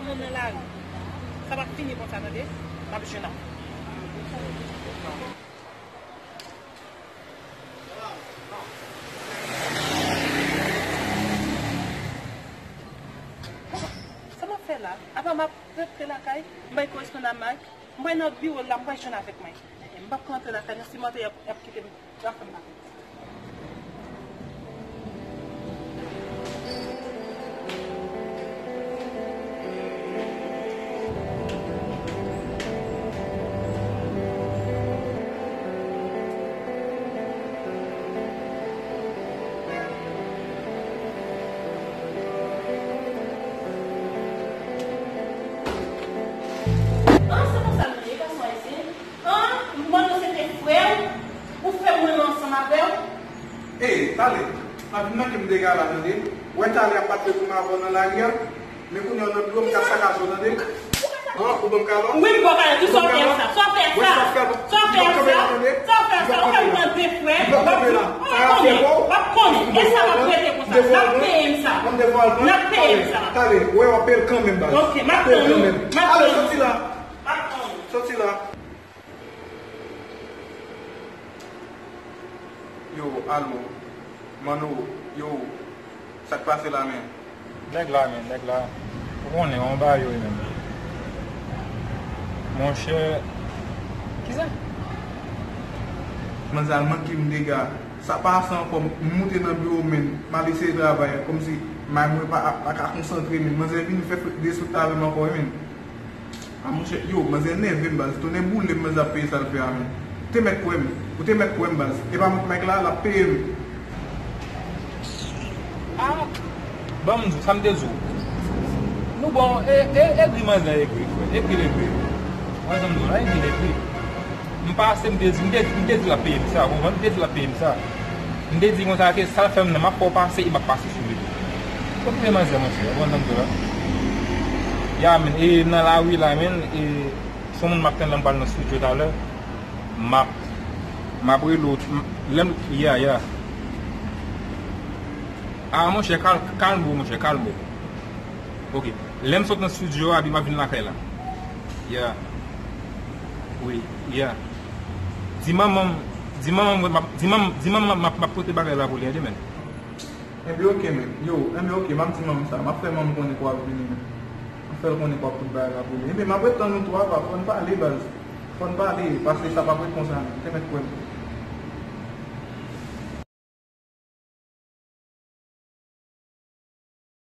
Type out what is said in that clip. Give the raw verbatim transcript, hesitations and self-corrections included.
Nan lari. Sa p ap fini konsa, tande? M ap jwenn ak ou. Sa m ap fè la? Apa m ap rantre lakay, m bay korespondan Mike, m bay nan biwo l la, m bay jwenn avèk Mike. M p ap rantre lakay nan simantè y ap, y ap kite m. Ah, se konsa nou ye, gason ayisyen. Ah, m pandan se te frè w, ou fè m renmen ansanm avè w. Ey, Talè, pa vin manke m dega la, tande. Ou wè Talè ap pase pou m avè w nan lari a, men kounye a w nan biwo m k ap sakaje w, tande. An, ou ban m kalòt? Wi, m ba w kalòt. Sa w fè sa? Sa w fè sa? Sa w fè sa? Sa w fè sa? Ou fè m pran de frè. W ap konnen. W ap konnen. E sa w ap rete konsa? N ap peye m sa. N ap peye m sa. Talè, ou wè w ap peye l kanmenm, baz. Ok, m ap tann ou. M ap tann ou. Ale, soti la. M ap tann ou. Soti la. Yo, alo. Mano, yo. Sa k pase la, men? Nèg la, men, nèg la. Ou konnen, yon bagay yo ye, men. Monchè. Kisa? Manzè al manke m dega. Sa pase ankò, m moute nan biwo, men. M al eseye travay, kòmsi may mwen pa, pa ka konsantre, men. Manzè vin fè desout avè m ankò, men. A monchè, yo, manzè nève m, baz. Tonnè boule m, manzè ap peye sa l fè a, men. Ou te mèt kwè m. Ou te mèt kwè m, baz. E pa mwen k Mike la, l ap peye m. A, ban m di w, sa m te di w. Nou bon, e, e, egri manzè egri, frè. Egri l egri. Wè sa m di w la, egri l egri. M pase, m te di, m te, m te di l ap peye m sa, ou konprann? M te di l ap peye m sa. M te di konsa ke sa l fè m nan, m ap fè w pase e m ap pase sou li tou. Okipe manzè, monchè, ou konprann sa m di w la? Ya, men, e nan lari la, men, e se yon moun m ap tann la, m pral nan estidyo talè. M ap, m ap rele w, m, lè m, ya, ya. A, monchè, kal-, kalme w, monchè, kalme w. Ok. Lè m sot nan estidyo a, epi m ap vin lakay la. Yeah. Wi, yeah. Di manman m, di manman m, m ap, di manm-, di manman m, m ap, m ap pote bagay la pou li, tande, men. Enben, ok, men. Yo, enben, ok, m ap di manman m sa. M ap fè manman m konnen ke w ap vini, men. M ap fè l konnen ke w ap pote bagay la pou li. Enben, m ap ret tann ou tou apa, fò n pale, baz. Fò n pale, paske sa p ap ret konsa, men. Te mèt kwè m.